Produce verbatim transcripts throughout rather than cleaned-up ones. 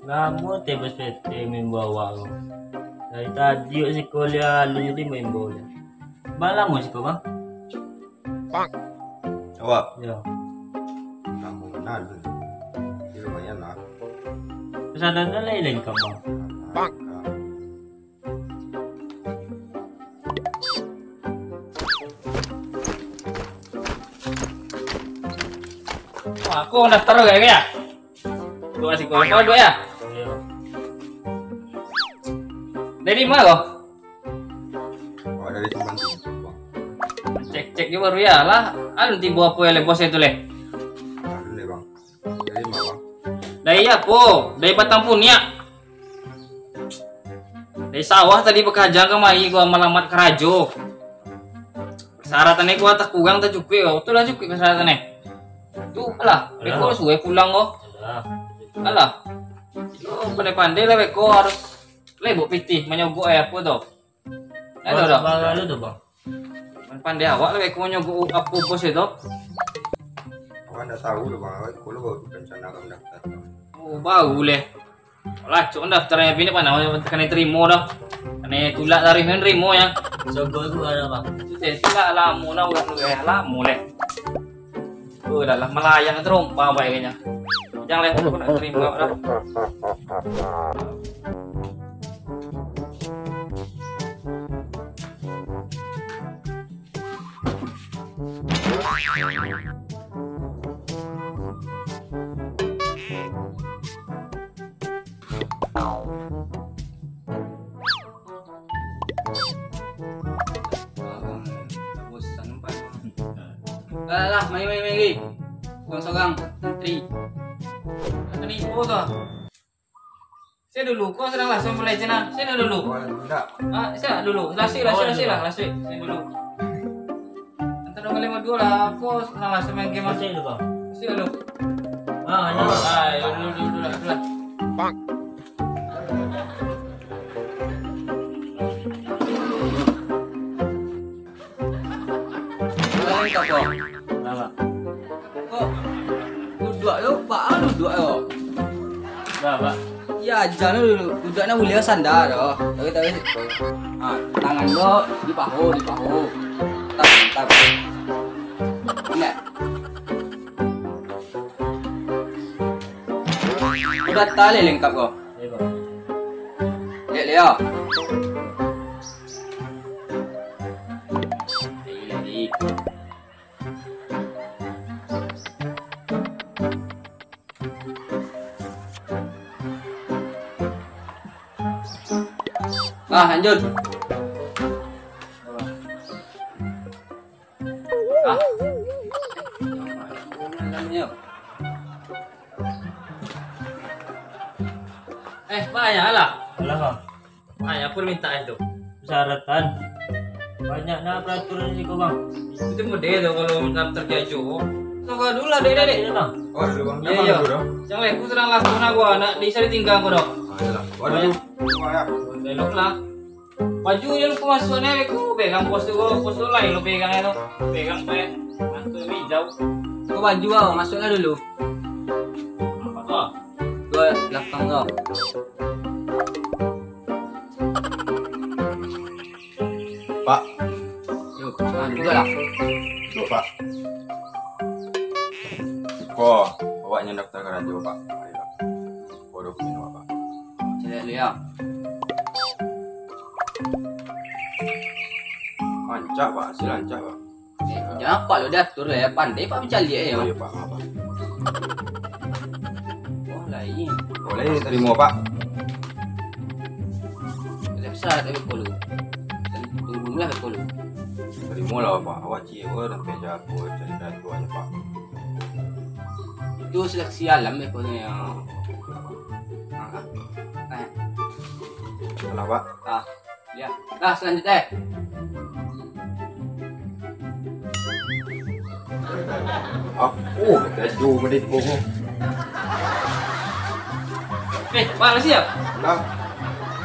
Lamo teh bos P T maimbau awak ko. Dari tadi wak siko liak alun jadi maimbau liak. Bang lamo siko, Bang? Bang. Awak? Yo. Lamo bana tu. Tapi lumayan lah. Pesanan tu lain-lain ka, Bang. Bang. Wah, aku daftar gak ya? Dua siko, kau dua ya? Dari mana kau? Oh, dari Simpang Tujuh, Bang. Cek-cek je baru ya lah. Anu tibo apo ya leh bos itu leh? Anu leh, Bang. Dari mana, Bang? Dari apo? Dari Batang Puniak. Dari sawah tadi bakaja kamari gua malamat karajo. Persyaratan gua takurang tacukuik, tu lah cukuik persyaratan. Tu lah, beko suwe pulang ko. Alah. Yo, pandai-pandai lah beko harus lebok pitih manyogok eh apo tu. Aduh, dah. Bang, lalu tu, Bang. Pandai awak lah beko manyogok apo bos itu. Awak ndak tahu tu, Bang. Awak ko lo baru rencana ka mandaftar. Oh, baru leh. Lah, cok daftar yang bini panah, kanai terima dah. Kanai tulak tarikh ni terima ya. Sogol tu ada, Bang. Itu teh tulak lamo lah, urang tu eh, lamo leh. Oh, dah lah, malayang terompa baiknya. Jangan leh, aku nak terima dah. Lah, lah, mari, mari, mari. Sorang-sorang, antri. Antri, oh, tu. Saya dulu, kau sedang langsung mulai cina. Saya dulu. Wah, dulu dah. Ah, saya dulu. Lasuik, lasuik, lasuik lah, lasuik. Saya dulu. Antara kali dua lah, aku sedang langsung main game. Lasuik dulu, Bang. Lasuik dulu. Ah, ya. Ah, ya, dulu, dulu, dulu lah, dulu lah. Bang. Alah, lengkap kau. Alah. Kok duduak tu, baa duduak tu? Baa, baa. Yo, aja lu dulu. Duduak nak buliah sanda tu. Tarik, tarik. Ha, tangan tu di paho, di paho. Tap, tap. Indak. Udah tali lengkap kau. Lihat, lihat. Lagi, lagi. Ah, lanjut. Ah. Eh, banyak lah. Alah, Bang. Banyak permintaan tu. Persyaratan. Banyak nah peraturan di siko, Bang. Itu model tu kalau daftar karajo. Tunggu dulu lah, dek, dek, dek. Iya, Bang. Oh, dulu, Bang. Iya, iya. Dulu, dong. Jangan, aku sedang lakukan aku, nak bisa ditinggal aku, dong. Ah, iyalah. Waduh. Banyak. Elok lah. Baju je lupo masuak ni, aku pegang pos tu, pos tu lain lo pegang tu. Pegang pe. Mantu hijau. Kau baju kau, masuaklah dulu. Apa? Kau belakang kau. Pak. Yo, nah, duduk lah. Duduk, Pak. Ko, awak nyo daftar karajo, Pak. Ayo, Pak. Ko dokumen awak, Pak. Caliak dulu, yo. Rancak, Pak. Hasil rancak, Pak. Eh, jan apak lo diatur lah, yo. Pandai Pak mancaliak, yo. Oh, iyo, Pak. Maaf, Pak. Oh, lain. Boleh tarimo, Pak. Tapi syarat tapi perlu. Tunggu lah perlu. Tarimo lah, Pak. Awak ciek, wah, sampai jago cari karajo, Pak. Itu seleksi alam, pokoknya, yo. Ah, ah. Eh. Salah, Pak. Ah. Ya, dah selanjutnya. Aku baju menit bohong. Eh, Bang, masih ya? Lah.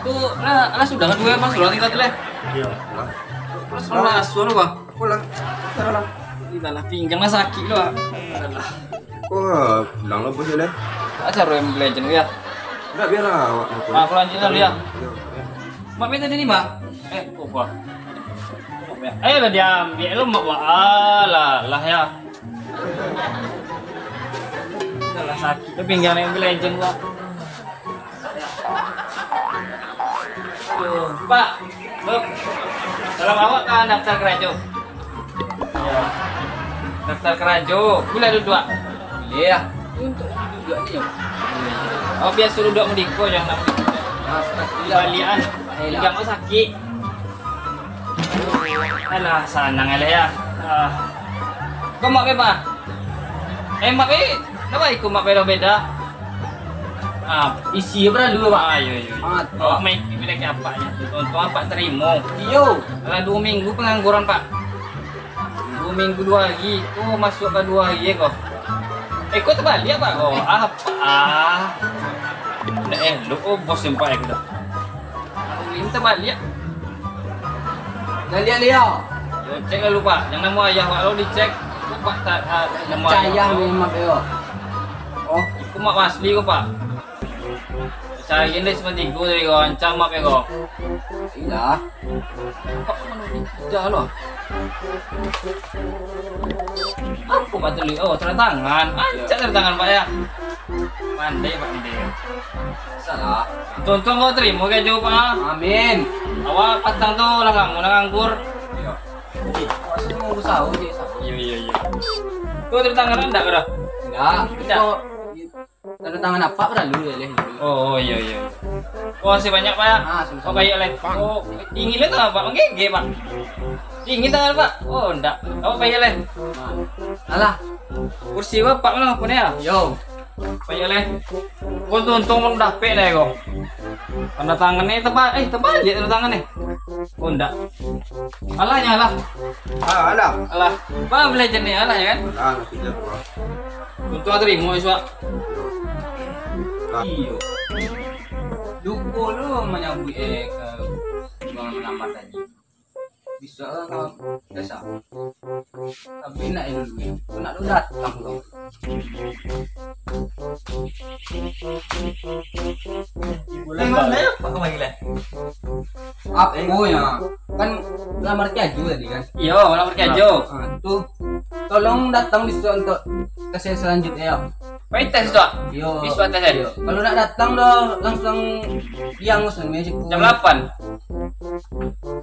Tu, lah, lah sudah kan dua Bang, sudah tinggal tu lah. Iya. Lah. Terus lah, suruh Bang. Aku lah. Taruh lah. Iyalah, pinggang lah sakit tu, Bang. Alah. Kok bilang lo bos lah? Acara Mobile Legend ya. Enggak, biarlah awak ngaku. Ah, aku lanjut dulu ya. Yo, yo. Mak minta tadi, Mak. Eh, kok gua? Ayolah diambil lo, Mak, Mak. Alah, lah ya. Alah, sakik tu pinggang Mobile Legend gua. Aduh, Pak. Loh. Kalau awak ka daftar karajo. Iyo. Daftar karajo, buliah duduak? Buliah. Untuak duduak ni. Awak biaso duduak mudiko, jan nak mudiko. Ah, sakik lah. Baliakan. Pinggang awak sakik. Alah, sanang alah ya. Ah. Kau mak bebas? Eh, mak, eh, kenapa ikut mak beda-beda? Ah, isi beralu, Pak. Ah, iyo, iyo. Ah, awak main, main lagi apa ya? Untung apa terima. Iyo. Alah, dua minggu pengangguran, Pak. Dua minggu dua hari, tu masuk ke dua hari, eh, kau. Eh, kau terbalik, Pak, kau. Apa? Ah. Ndak elok, oh, bos sempat aku dah. Ini terbalik. Dah lihat-lihat. Yo, cek lalu, Pak. Yang namo ayah Pak lo dicek. Kok Pak tak, ah, namo ayah Pak lo? Memang yo. Oh, itu mak asli ko, Pak. Cari dek seperti itu dari kau, ancam mak yo kau. Iya. Pak, mana ni? Dah lo. Apa Pak tulis? Oh, tanda tangan. Ancak tanda tangan, Pak, ya. Pandai, Pak, pandai. Salah. Untung kau terima gaji, Pak. Amin. Awak patang tu lah kamu nak nganggur. Iya. Jadi, awak sudah mau usaha, cek, sama. Iya, iya, iya. Kau tanda tangan ndak kau dah? Enggak. Enggak. Itu tanda tangan apa perlu ya, Leh? Oh, oh, iya, iya. Makasih banyak, Pak, ya. Ah, sama-sama. Oh, baik, Leh. Oh, dingin lah tangan, Pak. Menggigil, Pak. Dingin tangan, Pak. Oh, ndak. Apa, baik, Leh? Nah. Alah. Kursi Bapak mana, apa ni, ya? Yo. Banyak leh. Kau tu untung pun dapek deh kau. Tanda tangan ni tebal, eh, tebalik tanda tangan ni. Oh, ndak. Alah, nyo alah. Ah, alah. Alah. Bang, boleh jenis alah, ya kan? Ah, ngerti je, bro. Untung terima, Iswak. Ah. Iyo. Lupa lu menyambut, eh, ke Bang Lamar tadi. Bisa lah, kawan. Biasa. Tapi nak yang dulu, nak lu datang tu. Memang dah apa kau panggil lah? Apa ya? Kan lamar kerja tadi kan? Iyo, lamar kerja. Ah, tu. Tolong datang besok untuk tes selanjutnya ya. Pai tes tu, ah? Iyo. Besok tes, eh? Iyo. Kalau nak datang dah langsung diang sana situ. Jam lapan.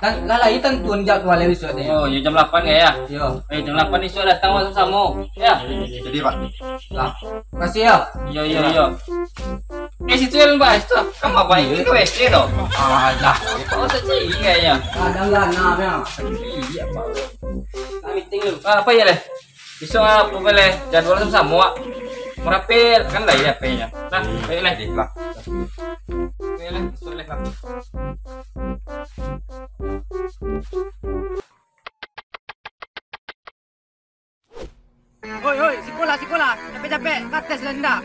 Kan lah, lah, itu tentuan jadwal ya besok ni. Oh, yo jam lapan ya, ya? Iyo. Eh, jam lapan besok datang awak samo-samo. Ya. Jadi, Pak. Lah, makasih ya. Iyo, iyo, iyo. Eh, situ ya, Pak, situ. Kamu apa ini ke W C tu? Ah, dah. Oh, sacing kayaknya. Kadang ganam ya. Iya, Pak. Nah, meeting dulu. Ah, apa ya, leh? Besok apa boleh jadwal samo-samo, wak. Merapil kan lah ya P-nya. Nah, baik lah. Baik lah. Baik lah, besok lah. Oi, oi, sikolah, sikolah. Capek-capek, ka tes lah ndak?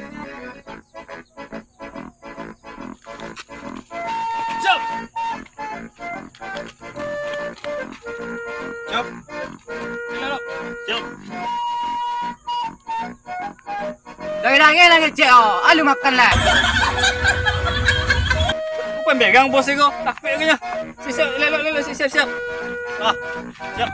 Cop. Cop. Cop. Dari langit-langit cek oh, alu makan lah. Bukan begang bos iko, takut kayaknya. Siap, siap, lelok, lelok, siap, siap, siap. Ah, siap.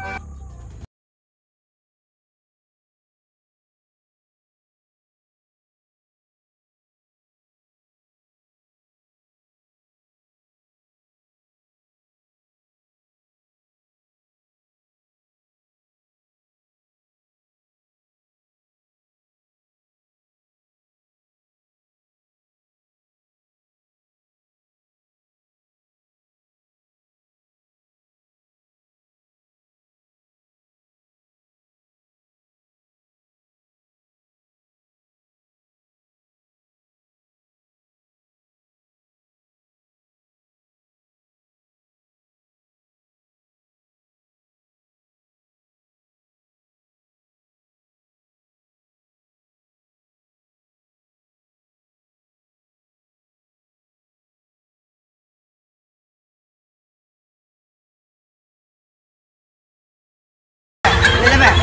Capek, capek.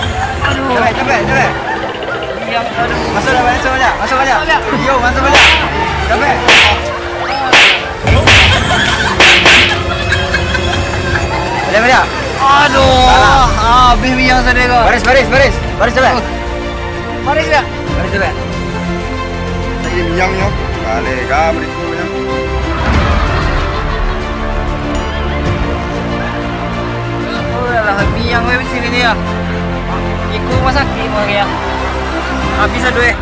Aduh. Capek, capek, capek. Masuk dah, masuk banyak, masuk banyak. Yo, masuk banyak. Capek. Banyak, banyak. Aduh, salah. Habis minyak tadi kau. Baris, baris, baris. Baris capek. Baris capek. Baris capek. Lagi minyak nyo. Balik kah, balik. Oh, alah, miang weh sini ni ya. Iku rumah sakit mah ya. Habis dah duit.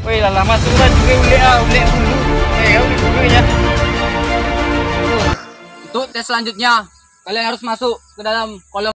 Weh, lah, lah, masuk dah juga ulek ah, ulek bulu. Eh, ulek bulunya. Untuk tes selanjutnya, kalian harus masuk ke dalam kolom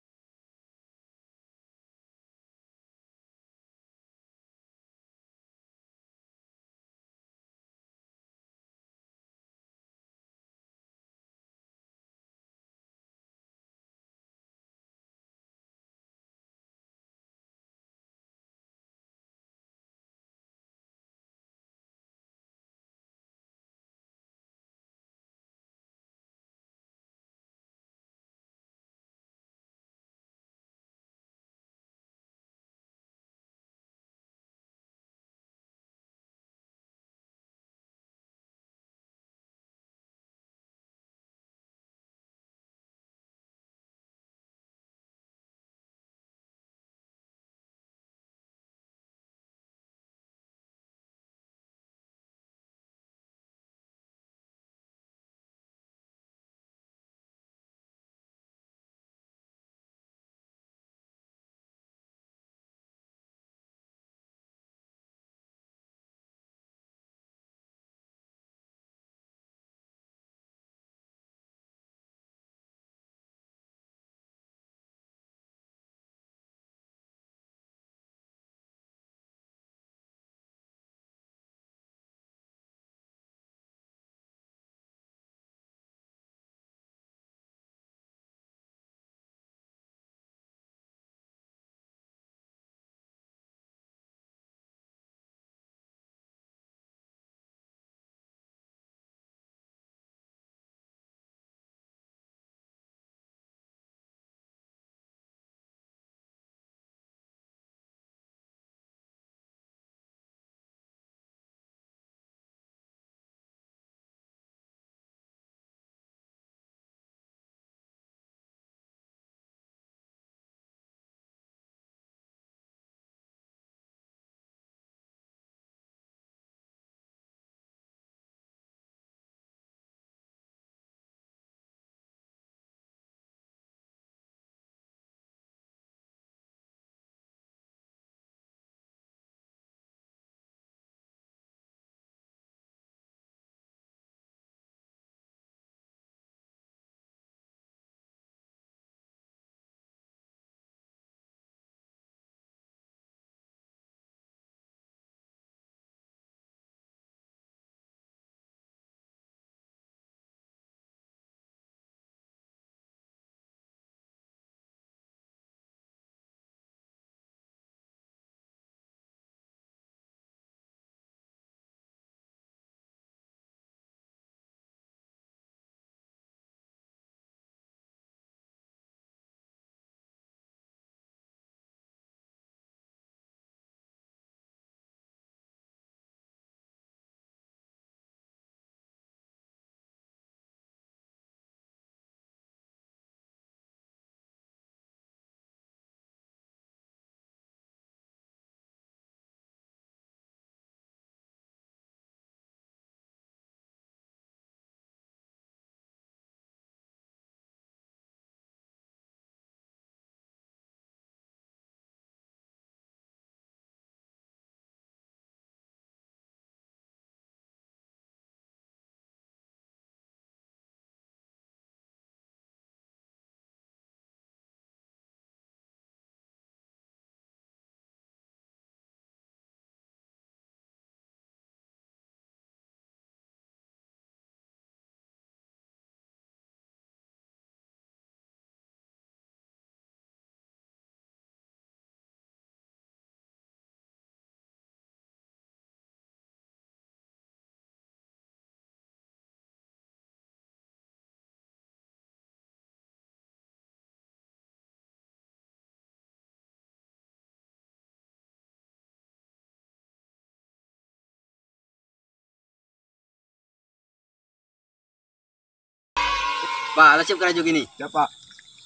Bah, lah siap karajo kini. Siap, Pak.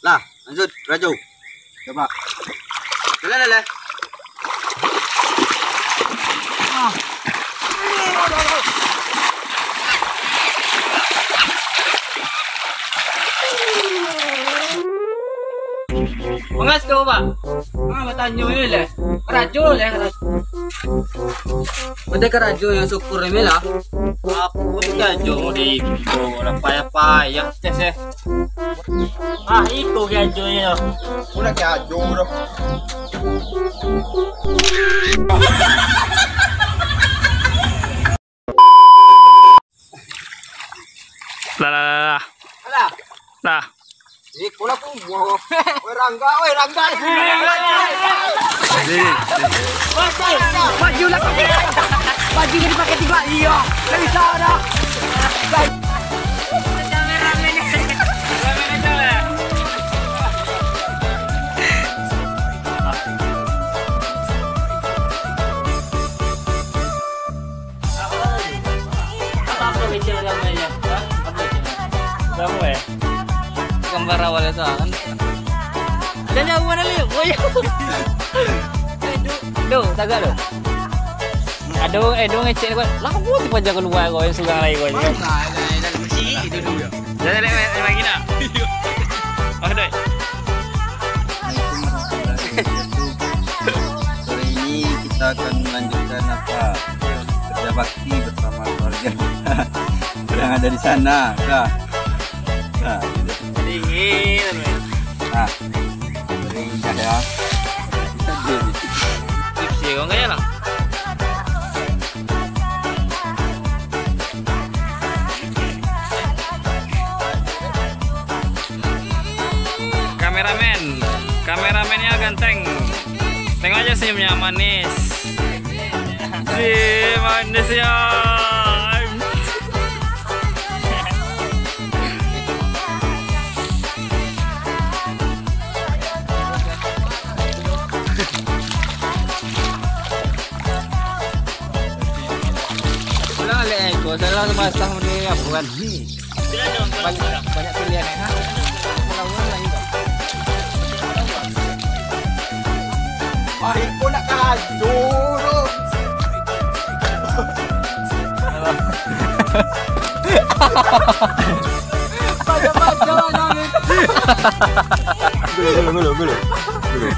Lah, lanjut karajo. Siap, Pak. Jalan, lah, lah. Mangas tu, Pak. Ah, batanyo je lah. Karajo lah, karajo. Udah karajo yang syukur ni lah. Apo tu karajo di, oh, lah payah-payah tes, eh. Ah, iko karajo ni lah. Udah karajo dah. Lah, lah, lah, lah. Alah. Lah. Eh, kola kumuah. Weh, Rangga, weh, Rangga. Maju lah, pakai. Maju jadi pakai tiga. Iya. Tak bisa dah. Apa-apa kecil gambarnya? Hah? Apa kecil? Gambar, eh? Gambar awal itu, kan? Dan jauh mana, Lil? Oh, iya. Aduh, tagak tu. Aduh, eh, dong ngecek kau. Lah, kau pun tipe jago luar kau, yang surang lai kau. Mana ada dalam kecil itu dulu. Dah, dah, dah, dah, lagi nak? Oh, dah. Assalamualaikum warahmatullahi wabarakatuh. Sore ini kita akan melanjutkan apa? Kerja bakti bersama keluarga kita yang ada di sana. Dah. Dah, gitu. Dingin. Nah, sore ini ada. Tipsi, kau enggak ya, lah? Kameramen, kameramennya ganteng. Tengok aja senyumnya, manis. Ih, manis ya. Pulang alek, eh, kau salah basah mode apa kan? Banyak, banyak pilihan, eh, ha? Wah, iko nak karajo tu. Macam-macam lah ni. Gulu, gulu, gulu, gulu. Gulu.